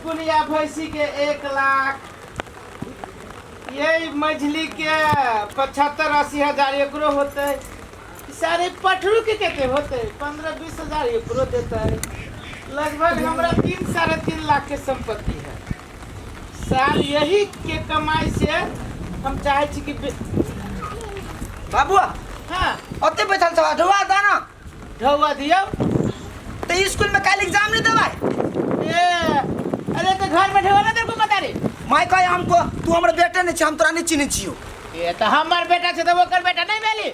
कुनिया भैंसी के 1 लाख, यही मझली के 75-80 हजार एकरो होते। सारे पठरू के कते होते? 15-20 हजार एकरो देते। लगभग हमरा 3-3.5 लाख के संपत्ति है साल। यही के कमाई से हम चाहे छी कि बाबू। हाँ। ओते बैठल छौ, ढौआ दा ना। ढौआ दियौ। तऽ स्कूल में काल्हि एग्जाम नहीं देबै? ए अरे, तो घर में ढौआ ना देखो बता रे। माय कहे हमको, तू हमर बेटे नहीं छी, हम तोरा नहीं चिन्है छियौ। ए, तऽ हमर बेटा छै तऽ ओकर बेटा नहीं भेली?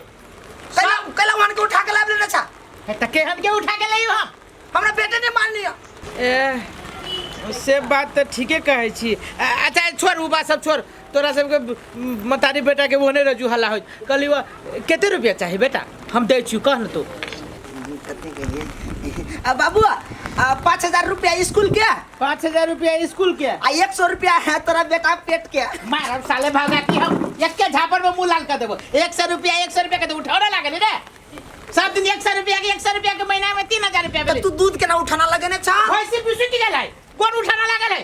कैला कैला वन के उठा के लाब लेने छा? हे, तऽ केहन के उठा के लइयो हम? हमरा बेटे नहीं मान लिया। ए, से बात तऽ ठीके कहै छी। अच्छा छोड़, उ बात सब छोड़। तोरा सबके मतारी बेटा के ओहने रजू हल्ला होइ। कहली वो कते रुपया चाही बेटा, हम दै छियौ, कह न तू। कते कहिए आ बाबू, आ 5000 रुपया स्कूल के। 5000 रुपया स्कूल के। आ 100 रुपया है तोरा बेटा पेट के। मारब साले भागा की हम एके झापड़ में मुंह लाल कर देबो। 100 रुपया, 100 रुपया के तो उठावना लागल रे सब दिन। 100 रुपया के, 100 रुपया के महीना में 3000 रुपया तो भेलै। तू दूध केना उठाना लगेने छा? भैंसी पिसु की गेलै, कोन उठाना लागल है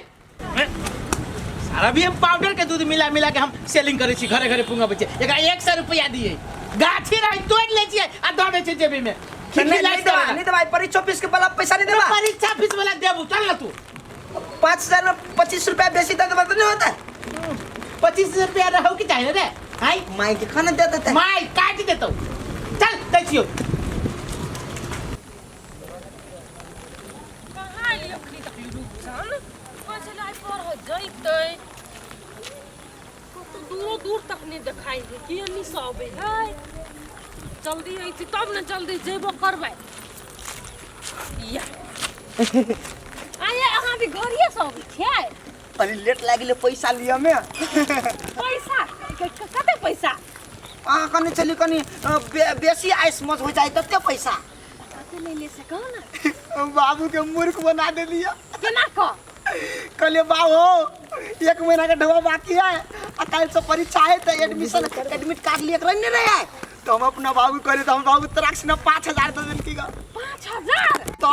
सारा? भी हम पाउडर के दूध मिला मिला के हम सेलिंग करै छी, घरे घरे पुंगा बेचे। एकरा 100 रुपया दिए, गाछी रही तोड़ लै छियै आ दऽ दै छियै जेबी में। नहीं नहीं देबा, नहीं देबा। परीक्षा फीस के वाला पैसा नहीं देबा? परीक्षा फीस वाला देबू, चल ना तू। 5000 में 25 रुपया बेसी दे देबा तो नहीं होता? 25 रुपया रहू की चाहिए रे हाय? माई के खाना दे देते। माय काटि देतौ। चल, दै छियौ। कहाँ एलियै अखनी तक रूपचन? कहै छलै आइ पढ़ऽ जैतै। कतौ दूरो दूर तक नहि देखाइ है। कि एन्नी से अबै है? जल्दी अइती तब ने जल्दी जेबो करबै। या आये, अहाँ भी घरिये से अबै छियै? अरे, लेट लागि गेलै पैसा लिअ में। पैसा कते पैसा? अहाँ कनि चली कनि बेसी आइस मज हो जाए तते पैसा। कते ले ले से कहू ना। बाबू के मूर्ख बना देलियै। केना कह? कहलिए, बाबू, एक महीना के ढोआ बाकी है आ काल्हि से परीक्षा है, तो एडमिशन एडमिट कार्ड लिए के नहीं रहे है। तो हम अपना बाबू कहलिए, तो हम बाबू तराक से 5000 दे देलकी गा। 5000? तो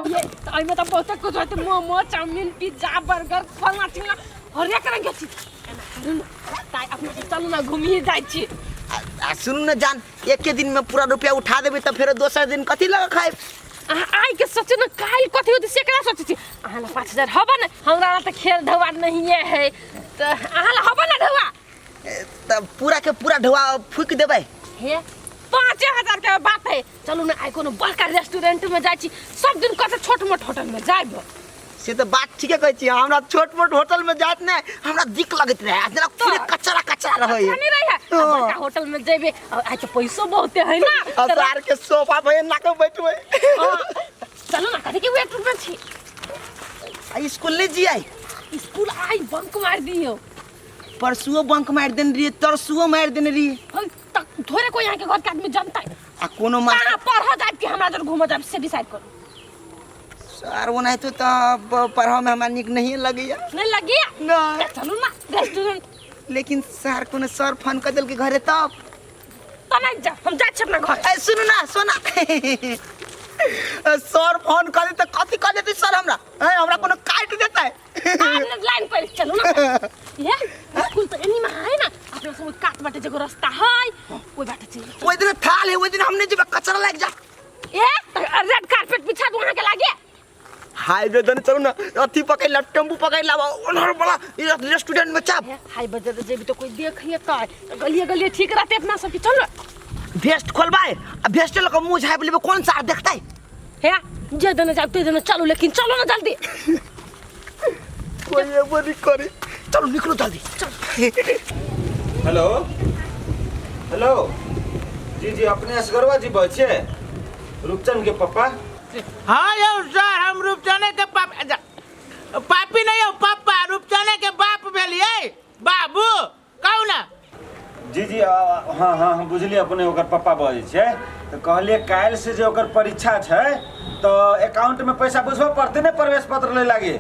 ये तऽ एहिमे तऽ बहुते कुछ होते, मोमो, चाउमीन, पिज्जा, बर्गर, फलना चिलना, हरेक रंग के चीज। एना करू ने ताइ, अपना सब चलू ने, घुमिए जाइ छी। आ सुनू ने जान, एके दिन में पूरा रुपया उठा देबै तऽ फेरो दोसर दिन कथी लगा खाएब? अहाँ आइके सोचू ने, काल्हि कथी होतै से केना सोचै छी? अहाँ लग 5000 हबे ने? हमरा लग तऽ खेल ढौआ नहिए है, तऽ अहाँ लग हबे ने ढौआ? तऽ पूरा के पूरा ढोआ फूकि देबै। हे, 5000 के बात है। चलू ने, आइ कोनो बड़का रेस्टोरेंट में जाइ छी। सब दिन कतऽ छोट मोट होटल में जाइब। से तऽ बात ठीके कहै छी। हमरा छोट मोट होटल में जात ने हमरा दिक लगैत रहे, जेना पूरे कचरा कचरा रहै। अच्छा नहीं रहे है। हाँ। बड़का होटल में जेबे और आइ तऽ पैसो बहुते है ना। आ सार के सोफा पे ना के बैठबै। हाँ, चलू ना, कथी के वेट में छी? आ स्कूल नहीं जियाई? स्कूल आई बंक मार दियो। परसुओ बंक मारि देने रहियै, तरसुओ मारि देने रहियै। हम तक थोड़े कोई यहाँ के घर के आदमी जानता है। आ कोनो मास्टर कहाँ पढ़ जाब कि हमरा जर घूमऽ जाब, से डिसाइड करू। सर, ओनाहितो तऽ पढ़ऽ में हमरा नीक नहिए लगैया। नहीं लगी? नहि। तऽ चलू ना रेस्टोरेंट। लेकिन सर, कोनो सर फोन कऽ देलकै घरे तब? तऽ नहीं जा, हम जाइ छी अपना घर। ए सुनू ना सोना, सर फोन कर दे तऽ कथी कह देतै सर हमरा? ए, हमरा कोनो काटि देतै? आब लाइन पर चलू ना। ये स्कूल तो एनी में है ना, अपना सब कात बाटे जगह रास्ता है, ओइ बाटे चल। ओहि दिन थाल है, ओहि दिन हम नहीं जेबै, कचरा लागि जा। ए, रेड कार्पेट बिछा दू अहाँ के लागे। हाईवे दने चलू ना, अथी पकड़ ला, टेम्पू पकड़ ला, ओनहर वाला रेस्टोरेंट में चाप। हाईवे दे जेबी तो कोई देखिए तो गलिए गलिए ठीक रहते अपना सब के। चलो। भेस्ट खोलबाय आ भेस्ट लऽ कऽ मुँह झाँपि लेबै, कोन सार देखतै? हे, जे देने जाब ते देने चलू, लेकिन चलो ना जल्दी। कोई एबो नहीं करे, चलो निकलो जल्दी। हेलो हेलो, जी जी, अपने असगरवा जी बजै छियै, रूपचंद के पप्पा? हाँ यौ सर, हम रूपचने के पापा, अच्छा, पापी नहीं हो, पापा, रूपचने के बाप भेलियै बाबू, कहू ना। जी जी, हाँ हाँ, हम बुझलियै, अपने ओकर पप्पा बजै छियै। तऽ कहलियै, काल्हि से जे ओकर परीक्षा छै तऽ अकाउंटमे पैसा बुझबऽ पड़तै ने प्रवेश पत्र लै लागी,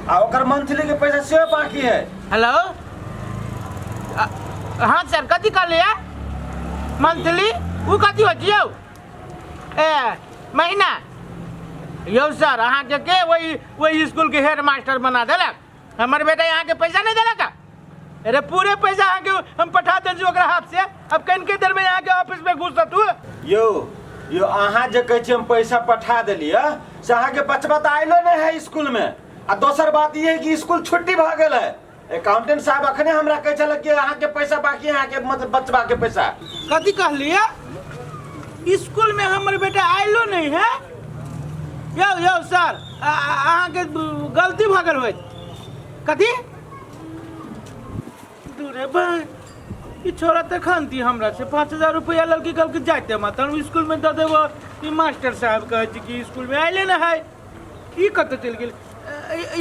आ ओकर मंथली के पैसा सेहो बाकी है। हेलो, हाँ सर, कथी कहलियै? मंथली ओ कथी होइ छै यौ? ए, महीना। यौ सर अहाँके के वही वही स्कूल के हेड मास्टर बना देलक हमर बेटा अहाँके पैसा नहीं देलक अरे पूरे पैसा अहाँके हम पठा दे छी ओकरा हाथ से अब कनिके देर में अहाँके ऑफिस में घुसत हूँ यौ यौ अहाँ जे कहै छी हम पैसा पठा देलियै से अहाँके बचबा तऽ आयलो नहि है स्कूल में आ दोसर बात ई है कि स्कूल छुट्टी भऽ गेल है अकाउंटेंट साहब अखने हमरा कहै छल कि अहाँके पैसा बाकी है अहाँके मतलब बचबा के पैसा। कथी कहलियै स्कूल में हमर बेटा आयलो नहीं है यौ यौ सर अहाँके गलती भऽ गेल होइत कथी दूरे बा ई छोरा तखन दी हमरा से 5000 रुपया लड़की कहलकै जाइते मातन स्कूल में दऽ देबो ई मास्टर साहब कहै छै कि स्कूल में आयले ना है ई कतऽ चलि गेल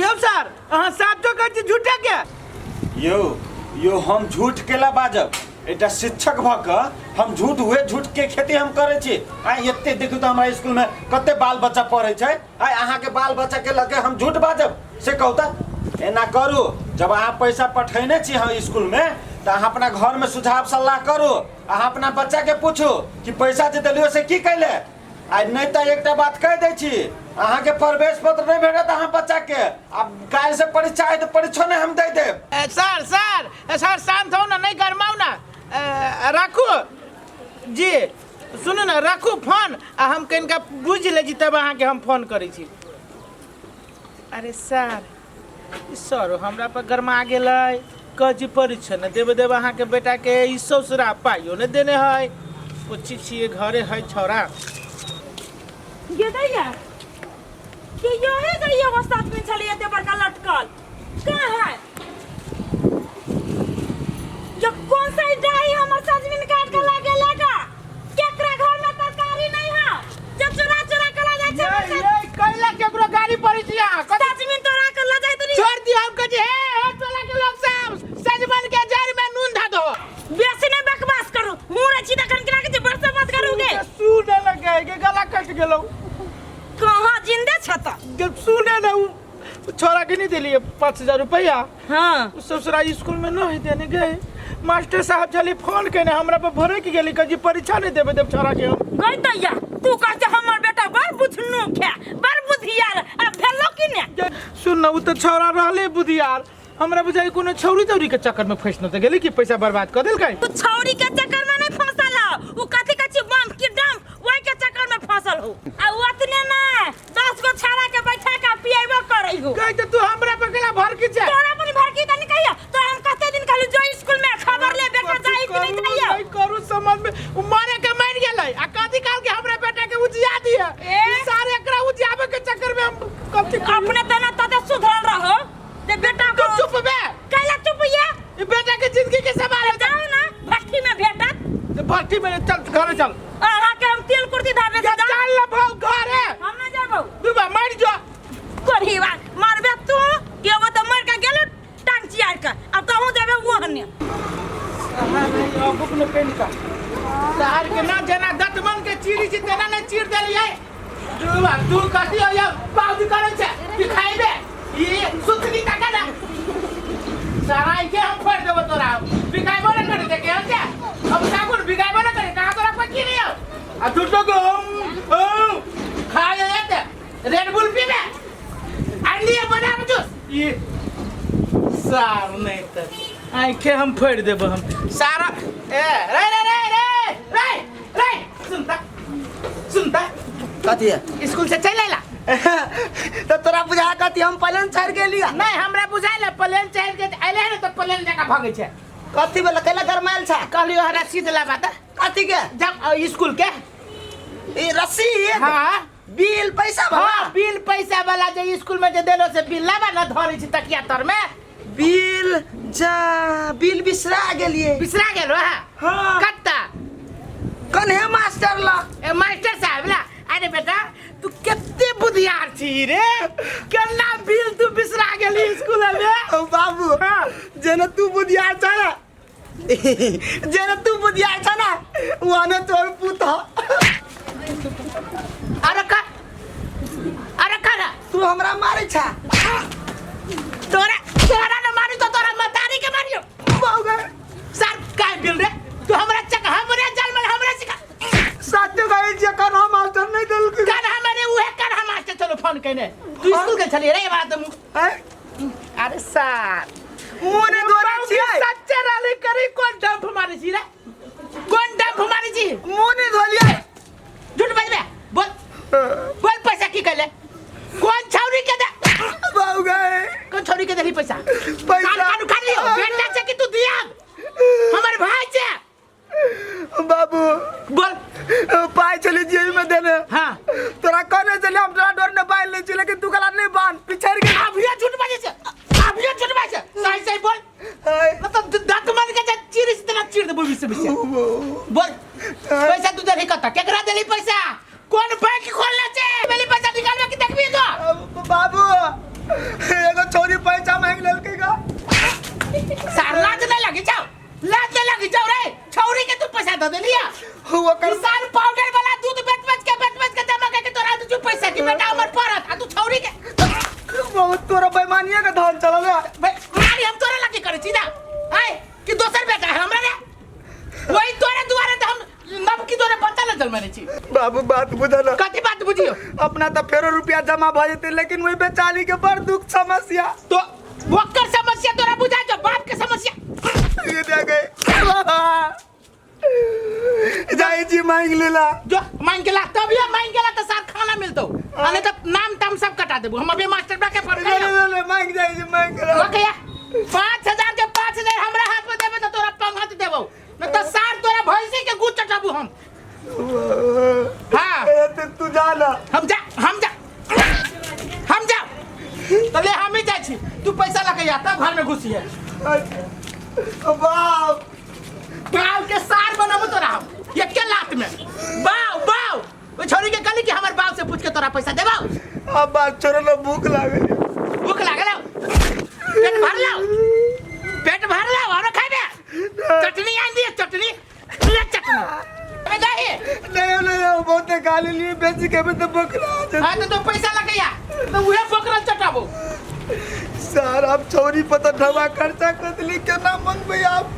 यौ सर अहाँ साचो कहै छी झूठे के यौ यौ हम झूठ केला बाजब एकटा शिक्षक भऽ कऽ हम झूठ हुए झूठ के खेती हम करै छी आइ एते देखू तऽ हमरा स्कूल में कते बाल बच्चा पढ़ै छै आइ अहाँके बाल बच्चा के लऽ के हम झूठ बाजब से कहू तऽ एना करू जब अहाँ पैसा पठेने छी हम स्कूल में तऽ अहाँ अपना घर में सुझाव सलाह करू अहाँ अपना बच्चा के पूछू कि पैसा जे देलियो से की कैले आ नहि तऽ एकटा बात कहि दै छी अहाँके प्रवेश पत्र नहि भेटत अहाँ बच्चाके आब काल्हि से परीक्षा है तऽ परीक्षो नहि हम दै देब। ए, सर सर ए, सर शांत हो ना नहीं गरमाउ ना ए, राखू जी सुनू ना राखू फोन आ हम कनिका बुझि लै छी तब अहाँके हम फोन करै छी। अरे सर ई सर हमरा पर गरमा गेलै कहै छी परीक्षा नहि देबे देब अहाँके बेटाके ई ससुरा पाइयो नहि देने है पूछी छियै घरे है छौड़ा गे दैया के यहे दैया वो साथ में छले एते बड़का लटकल कहाँ है जो कौन सा डाई हमर सजमन काट के लागे लगा केकरा घर में तरकारी नहीं है जो चुरा चुरा के ला जाय छै हमर ये ये कैला केकरो गाड़ी पड़ै छी अहाँ कथी सजमन तोरा के ला जाय तनी छोड़ दियौ हम कहै छी हे हे टोला के लोग सब सजमन के जड़ में नून धऽ दहो बेसी नहीं बकवास करू मुँह रे छी तखन केना के जे बरसा मत करूगे सुने लगे के गला कट गेलौ कहाँ जिंदे छ त जब सुने ने उ छोरा के नहीं दिलिए 5000 रुपया हाँ उ ससुरा स्कूल में नहीं देने गए मास्टर साहब चली फोन केने हमरा पर भड़क गेली कह परीक्षा नहीं देबे देब छोरा के हम गई दैया तू कह जे हमर बेटा बड़ बुझनु खे बड़ बुधियार आ भेलो कि ने सुन न उ तो छोरा रहले बुधियार हमरा बुझाई कोनो छौरी तौरी के चक्कर में फंस न त गेली कि पैसा बर्बाद कर देलकै। तू छौरी के चक्कर में नहीं फंसल हो उ कथी कथी बम की डंप ओहि के चक्कर में फंसल हो आ ओतने ना 10 गो छाड़ा के बैठा के पिएबो करै हो। गई त तू हमरा पर केला भड़की छै तोरा अपन भड़की त नहीं कहिया तो हम कते दिन कहलु जो स्कूल में खबर ले बेटा जाई कि नहीं जाई नहीं करू समझ में उ मारे के मर गेलै आ कथी काल के हमरा बेटा के उजिया दिए ए? सारे एकरा उजियाबे के चक्कर में हम कथी अपने तना तते सुधरल रहो ते बेटा तू को चुप बे कैला चुप ये ई बेटा के जिंदगी के सवाल है जाओ ना भट्ठी में भेटत ते भट्ठी में चल घरे चल अहाँ के हम तेल कुर्ती धाबे जा चल ना भाऊ घरे हम ना जाबो दुबा मर जो कोढ़ीवा मारबे तू एगो तो मर के गेलो टांग चियार के अब तहु देबे ओहने बुक ने पेन का तार के ना जना दतमन के चीरी छी तेना ने चीर देलियै दुबा तू कथी हो या बाबू करै छै कि खाइबे ई सुतनी तका ना सारा के हम फोड़ देबो तोरा बिकाइबो ना करे देखे हम क्या अब सागुन बिकाइबो ना करे कहाँ तोरा कोई की नहीं हो आ झूठो को हम खा जाते रेड बुल पीबे अंडी बनाब जूस ई सार नहीं त आँखे हम फोड़ देबो हम सारा ए रे रे रे रे रे रे सुनता सुनता कथी है स्कूल से चल आइला तो तोरा बुझा कथी हम प्लेन चढ़ गेलिया नहीं हमरा बुझाइल प्लेन चढ़ के अइले ने तो प्लेन जका भागै छै कथी बोला कैला गरमायल छ कहलियो हमरा रसीद लाबा त कथी के जब स्कूल के ई रसीद हाँ बिल पैसा वाला हाँ बिल पैसा वाला जे स्कूल में जे देलो से बिल लाबा न धरै छी तकिया तर में बिल जा बिल बिसरा गेलिए बिसरा गेलो हाँ हाँ। कत्ता कन्हे मास्टर ला ए मास्टर साहब ला अरे बेटा तू कते बुधियार छी रे केना बिल तू बिसरा गेली स्कूल में ओ बाबू हाँ। जेना तू बुधियार छ ना जेना तू बुधियार छ ना वहने तोर पुत ह अरे का अरे का ना तू हमरा मारे छ तोरा तोरा न मारी तो तोरा मतारी के मारियो बाबू गे सर काय बिल रे तू हमरा चक हमरे जल में हमरे सिखा सत्य गए जे कर हम मास्टर नहीं देल कर हमारे उहे कर हम मास्टर चलो छलो फोन केने तू स्कूल गेल छली रे बात मुँह हैं? अरे सार मुँह नहि धोने छियै सच्चे रहले करी कोन डंप मारै छी रे कोन डंप मारै छी मुँह नहि धोलियै झूठ बजबे बोल बोल पैसा की कहले कोन छौरी के दे बाबू गए कोन छौरी के देली पैसा पैसा कान कान उखाड़ लियो बेटा छै कि तू दिया हमर भाई छै बाबू बोल पाइ छली जेबी में देने हाँ तोरा कहने छली हम तोरा डर ने बान्हि लै छी लेकिन तू कहला नहि बान्ह पिछड़ि गेल अभियो झूठ बाजै छै अभियो झूठ बाजै छै सही सही बोल हाय। मतलब दांत मार के जे चीर से तेरा चीर देबो बीच बीच बोल पैसा तू देली कत केकरा देली पैसा कोन बैंक खोलले छै पहले पैसा निकालबे कि देखबी तो बाबू एगो छोरी पैसा मांगि लेलकै गा सार लाज नहीं लगी जाओ लाज नहीं लगी जाओ रे छौरी के तू पैसा दे देलिया ओकर किसान पाउडर वाला दूध बेच बेच के जमा करके तोरा दू पैसा की बेटा हमर पड़त आ तू छौरी के बहुत तोरा बेईमानिये के धन चलल है मारी हम तोरा लगी करे छी ना आय कि दोसर बेटा है हमरा रे वही तोरा दुआरे तो हम नबकी तोरे बच्चा ले जन्मने छी बाबू बात बुझल कथी बात बुझियो अपना तऽ फेरो रुपया जमा भऽ जेतै लेकिन वही बेचारी के बड़ दुख समस्या तो ओकर समस्या तोरा बुझा जो बाप के समस्या ये दे गए जाइ छी मांगि लेला जो मांग के ला तब ये मांग के ला तो साथ खाना मिलतो अने तो नाम ताम सब कटा देबो हम अभी मास्टर बा के फोन ले कर ले ले मांगि जाइ छी मांगि लेला ओके 5000 के 5000 हमरा हाथ में देबे तो तोरा पंगत देबो न तो सार तोरा भैंसी के गु चटाबू हम हाँ ए ते तू जा ना हम जा हम जा हम जा तो ले हम ही जाइ छी तू पैसा लके आ तब घर में घुसी है बाप बाव के सार बनाबो तोरा हम एके लात में बाव बाव ओइ छोरी के कहली कि हमर बाव से पूछ के तोरा पैसा देबो अब बात छोड़ो ना भूख लागल भूख लागल हौ? पेट भर लाओ पेट भर लाओ आरो खाबे चटनी आन दिए चटनी ले चटनी अबे दही नहीं नहीं बहुत खा लेलिए बेच के भी तो भूख लागल हाँ तो पैसा लगैया तो उहे बकरल चटाबो सर अब छौरी पता ढवा खर्चा कर दिली केना मंगबै आप